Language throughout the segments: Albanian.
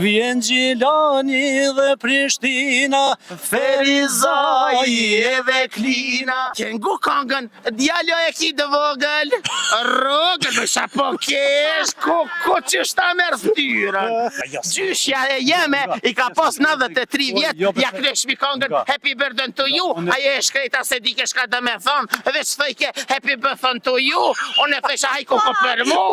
Vjen Gjilani dhe Prishtina, Ferizaj edhe Klina. Ke ngu kangën, djalo e ki të vogël, rrogën, me sa po kesh, ku, ku që shta merr ftyrën. Gjyshja e jeme i ka pas 93 vjet, Jo, ja knojshmi kangën, happy birthday to you, ajo e shkreta se dike shka do me thonë, veç thojke happy birthday to you, unë e thojsha hajku ko për mu.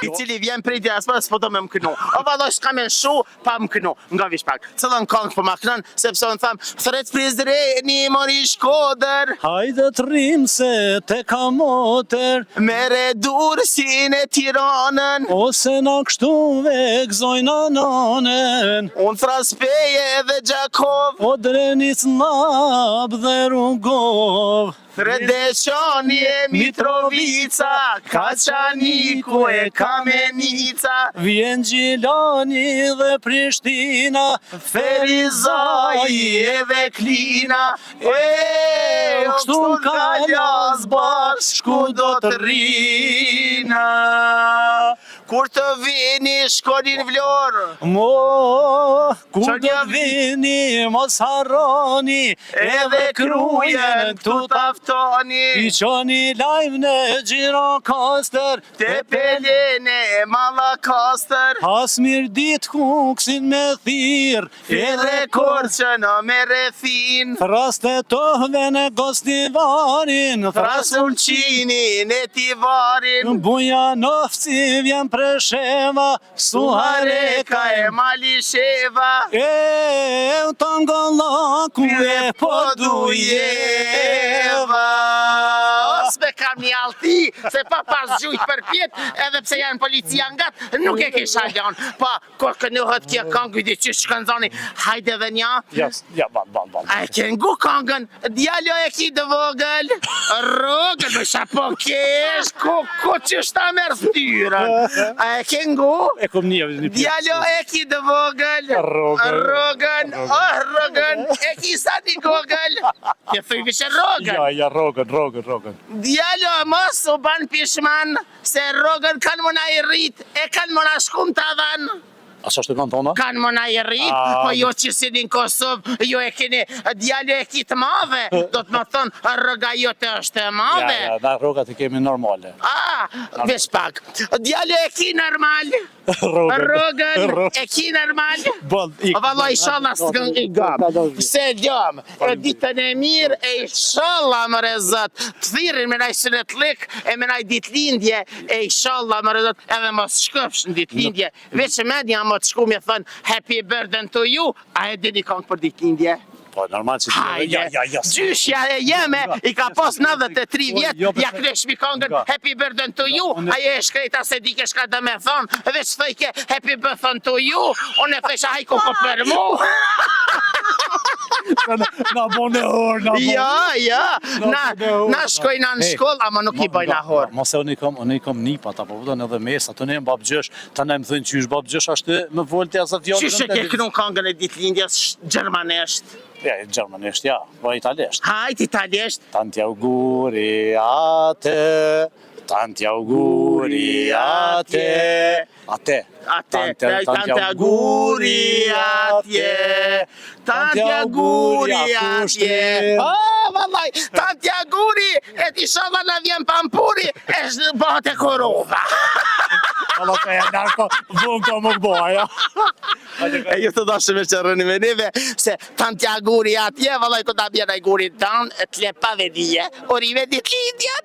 I cili vjen prej diasporës po do me më kënu. O valla s'ka me shu pa më kënu. Nga vish pak. Cillën këngë po ma kënon, sepse unë tham, thret Prizreni mori Shkodër, Hajde të rrim se te ka moter, mere Durrësin e Tiranën. ose na kështu ve gëzojna nanen. Unë thras Peje edhe Gjakov, O Drenicë Llap dhe Rugov. Thret Deçani e Mitrovica, Kaçaniku e Kamenica, Vjen Gjilani dhe Prishtina, Ferizaj edhe Klina, e kështu n'kalas bash ku do të rrina. Kur të vini shkoni në Vlorë, Mo, kur Qa do të vini, mos harroni, edhe Krujën këtu ta ftoni. I qoni lajm në Gjirokastër, Tepelenë e Mallakastër, Has Mirditë Kuksin me thirr, edhe Korçën me Rrethin, Thras Tetovën e Gostivarin, Thras Ulqinin e Tivarin, Bujanovci vjen Presheva, Suhareka Suhareka e Malisheva, E u Tangollaku e Podujeva. Ose kam një allti, se pa pas gjujt për pjet, edhe pse janë policia ngat, nuk e kisha lënë. Pa, kur kënohet kjo këngë, di qysh shkënzoni, hajde dhe një. Ja, ja, ban, ban, ban. A e ke ngu këngën, djalo e ki të vogël, rrogën, me sa po kesh, ku, ku që shta merr ftyrën. A e ke ngu? E kom një, një pjesë. Djalo e ki të vogël, Rrogën. rrogën, oh rrogën, e ki sa ti gogël, Ke thuj vishe rrogën. Ja, ja, rrogën, rrogën, rrogën. Djalo mos u ban pishman, se rrogën kanë më na i rrit, e kanë më na shkum ta dhan. A sa është e kanë thona? Kanë më na i rrit, A, po jo që si në Kosovë, jo e keni, djalo e ki të madhe, do të më thonë, rroga jote është e Ja, madhe. ja, na rrogat e kemi normale. Ah, veç pak. Djalo e ki normal, Rrogën. rrogën e ki normal. Bon, ik. O valla inshallah s'kën i gam. Se gjam, e ditën e mirë, e inshallah more zot, të thirrin me naj synetlik, e me naj ditëlindje, e inshallah more zot, edhe mos shkofsh në ditëlindje, veç mendja më të shku me thën happy birthday to you, a e dini këngë për ditëlindje? Po, normal që ti. Hajde, Ja, ja, ja. gjyshja e jeme i ka pas 93 vjet, Jo, ja knojshmi këngën Nga. Happy birthday to you, ajo e shkreta se dike shka do me thonë, veç thojke Happy birthday to you, unë e thojsha hajku ko për mu. Na bon e horë, na bon. Jo, jo, na, na shkojna në Hey, shkollë, ama nuk i mo- bojna nga- horë. Mos e unë i kom, unë i kom nipat, apo kupton edhe mes, ato ne jam babgjysh, ta na më thënë qysh babgjysh ashtu më volte asë fjalë. Qysh e ke knu këngën e ditëlindjes sh- gjermanisht? Ja, gjermanisht, ja, po italisht. Hajt italisht. Tanti auguri a te, tanti auguri a te, a te. Ate, tanti auguri atje, tanti auguri atje. Oh, vallaj, tanti auguri, e ti inshallah na vjen pampuri, e sh- bëhet e korova. Valla ka ja narko, vën ka më bëja. E ju të dashur me që rëni me neve, se tanti auguri atje, vallaj, ku ta bjen ai guri tan, e të le pa vedije, urime ditëlindjen.